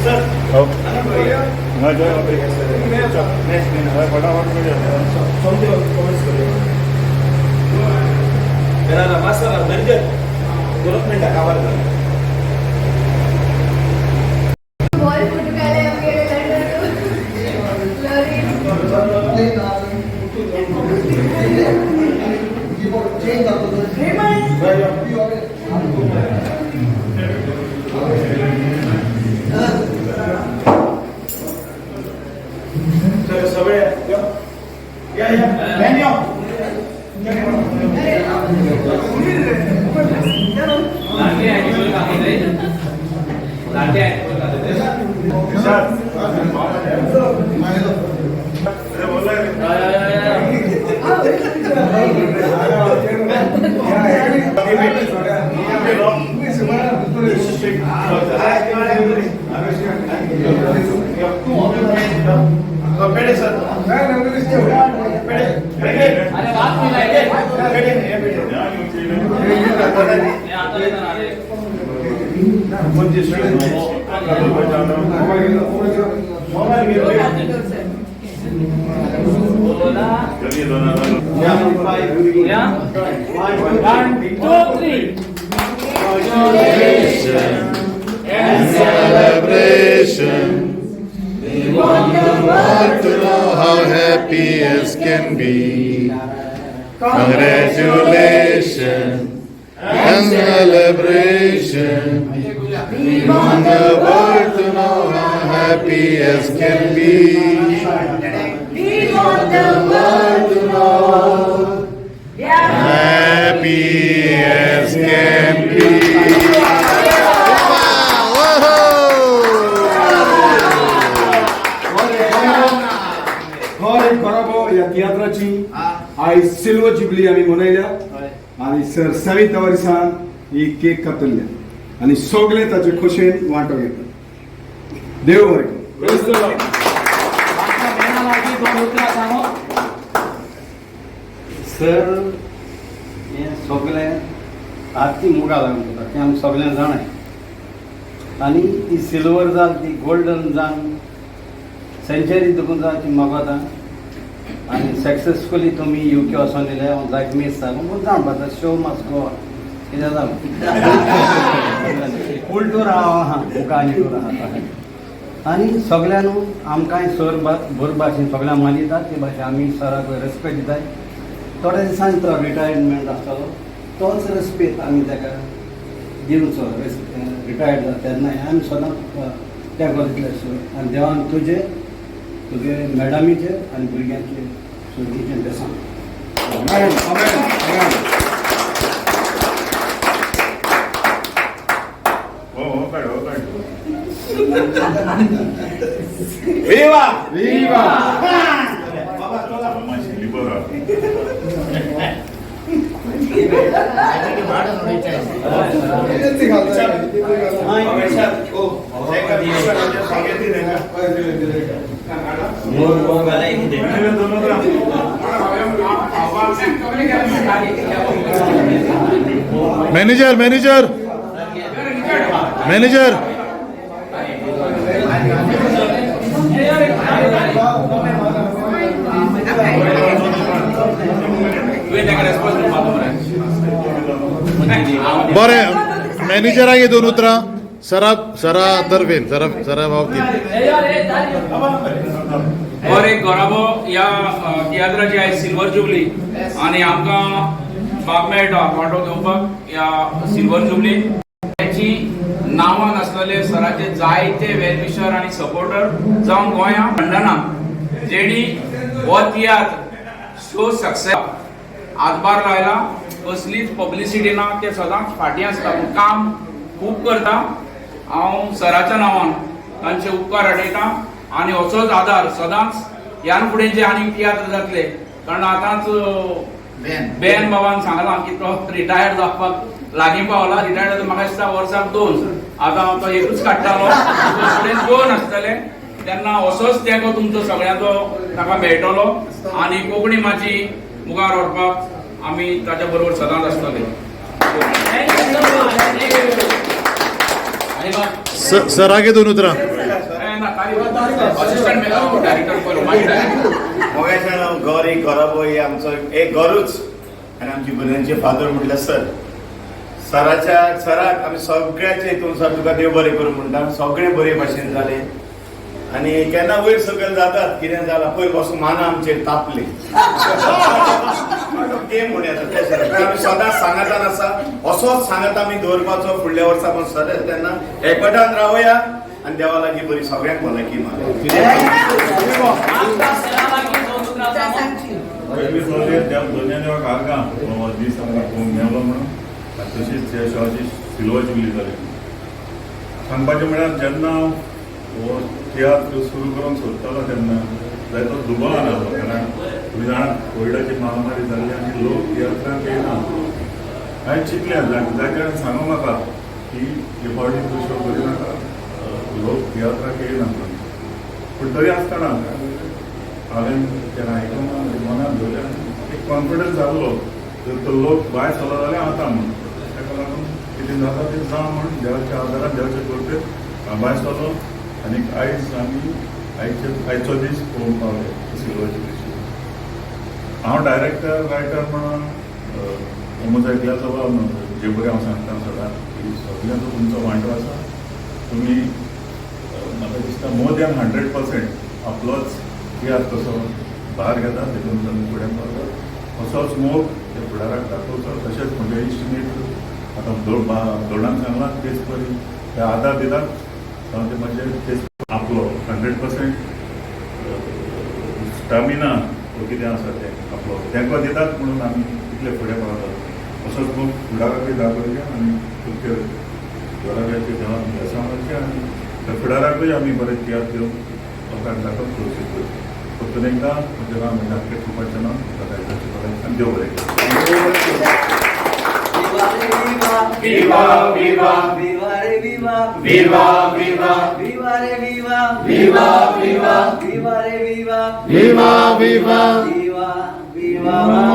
हो फटाफट. Ball photo काढायला आम्ही गेलेलो. सगळे या या मॅन या. पेडे सर, पेडे पेडे पेडे पेडे. One, two, three. Celebration. We want the world to know how happy as can be. Congratulations and celebration. We want the world to know how happy as can be. We want the World to know happy as can be. घर एक बरोबर ह्या तियात्राची आयज silver jubilee आमी मनयल्या आनी sir Savita वर्सान ही cake कातरल्या आनी सगळे ताचे खोशेन वांटो घेतात. देव बरें करूं. सर, हें सगळें आरती मुगा लागून जाता तें आमी सगळ्यांक जाणाय. आनी ती सिल्वर जाल, ती गोल्डन जावन सेंचुरी देखून जावन ती मागता. आनी सक्सेसफुली तुमी you के वचोन येयले. हांव जायत मीस जालो पूण जाण बात शो मस्ट गो. कितें जालें, फूल टूर हांव आहा मुखार आनी टूर आहा. आनी सगळ्यां न्हू आमकांय सर बरे भाशेन सगळ्यांक मानयतात, ते भाशेन आमी सराक रेस्पेक्ट दिताय. थोड्या दिसांनी तो रिटायरमेंट आसतलो, तोच रेस्पेद आमी ताका दिवचो. रिटायर्ड जाता तेन्नाय आमी सदांच तेंको दितले सर. आनी देवान तुजे, तुगे मॅडमीचे आनी भुरग्यांचे सुरगीचें बेसांव. Amen, amen, amen. हो हो, काढ, हो काढ. विवा. Viva! मातशी बरं. Manager, manager, manager. बरें, मॅनेजराक हे दोन उतरां. सरा, सरा तर्फेन, सरा, सरा बाबतीत. और एक गोराबो ह्या तियात्राची आयज सिल्वर जुबली आनी आमकां बाग मेळटा वांटो घेवपाक ह्या सिल्वर जुबली. त्याची नांवान आसलेले सराचे जायते वेलविशर आनी सपोर्टर जावन गोंया खंडना, जेणी हो तियात्र सो सक्सेस हातभार लायला. कसलीच पब्लिसिटी ना, ते सदांच फाटीं आसता पूण काम खूब करता. हांव सराच्या नांवान तांचे उपकार आडयता आनी असोच आदार सदांच ह्यान फुडें जे आनी तियात्र जातले, कारण आतांच बेन बाबान सांगलां की तो रिटायर्ड जावपाक लागीं पावला. रिटायर्ड जाता म्हाका दिसता वर्साक दोन, आतां तो एकूच काडटालो, फुडें दोन आसतले. तेन्ना असोच तेंको तुमचो सगळ्यांचो ताका मेळटलो आनी कोंकणी माची मुखार व्हरपाक आमी ताच्या बरोबर सदांच आसतले. सरागे दोन उतरां. ना असिस्टंट डायरेक्टर पयलो मागीर डायरेक्टर. मोगाच्या घर एक घराबो ही आमचो एक घरूच आनी आमची भुरग्यांचे फादर म्हटल्यार सर. सराच्या सराक आमी सगळ्याचे हितून सर तुका देव बरें करूं म्हणटा. सगळें बरे भाशेन जालें आनी केन्ना वयर सकयल जातात कितें जालां पयर पासून माना आमचेर तापली गेम म्हणूं येता तें सर. आमी सदांच सांगातान आसा, असोच सांगात आमी दवरपाचो. फुडल्या वर्सा पण सर तेन्ना एकवटान रावया आनी देवा लागीं बरी सगळ्यांक भलायकी मागया. सांगची. पयलीं सोडले त्या दोनया देवाक आर्गां हो दीस आमकां पळोवंक मेळ्ळो म्हणून. आनी तशीच ह्या शॉची सिल्वर जुबली जाली. सांगपाचें म्हळ्यार जेन्ना हो तियात्र सुरू करूंक सोदतालो तेन्ना जायतो दुबावान आसलो, कारण तुमी जाणा कोविडाची महामारी जाल्ली आनी लोक तियात्रांक येयना. हांवें चिंतलें, जायते जाणांनी सांगू म्हाका की हे फावटी तूं शो करिनाका, लोक तियात्राक येयना म्हणून. पूण तरी आसतना हांवें तेन्ना आयकूंक ना, म्हज्या मनात धरलें आनी एक कॉन्फिडन्स जाल्लो जर तो लोक भायर सरलो जाल्यार वता म्हूण. ताका लागून कितें जाता तें जावं म्हूण देवाच्या आदारान देवाच्या कृपेन हांव भायर सरलो आनी आयज आमी आयचो दीस पळोवंक पावले सिल्वर जुबलीची. हांव डायरेक्टर रायटर म्हणून म्हजो एकल्याचो वाव न्हू, जे बरें हांव सांगता सदां की सगळ्यांचो तुमचो वांटो आसा. तुमी म्हाका दिसता मोर दॅन 100% आपलोच तियात्र कसो भार घेता तितून तुमी फुडें पावतात. असोच मोग ते फुडाराक दाखोवचो. तशेंच म्हजे इश्ट मित्र आतां दोणान सांगलां तेच परी ते आदार दितात, जावं ते म्हजे तेच आपलो 100% स्टॅमिना वो कितें आसा तें आपलो तेंको दितात म्हणून आमी इतले फुडें पावतात. असोच मोग फुडाराकूय दाखोवचें आनी तुमचे घराब्याचे देवान ब्लेसां मागचें आनी त्या फुडाराकूय आमी बरे तियात्र घेवन लोकांक दाखोवन प्रोसीड करचें. परतून एकदां म्हजें नांव म्हणजे आख्खें ट्रुपाचें नांव तुमकां आनी देव बरें करूं. Viva, viva. Viva रे viva. Viva, viva. Viva रे viva. Viva, viva. Viva रे viva. Viva, viva. Viva, viva.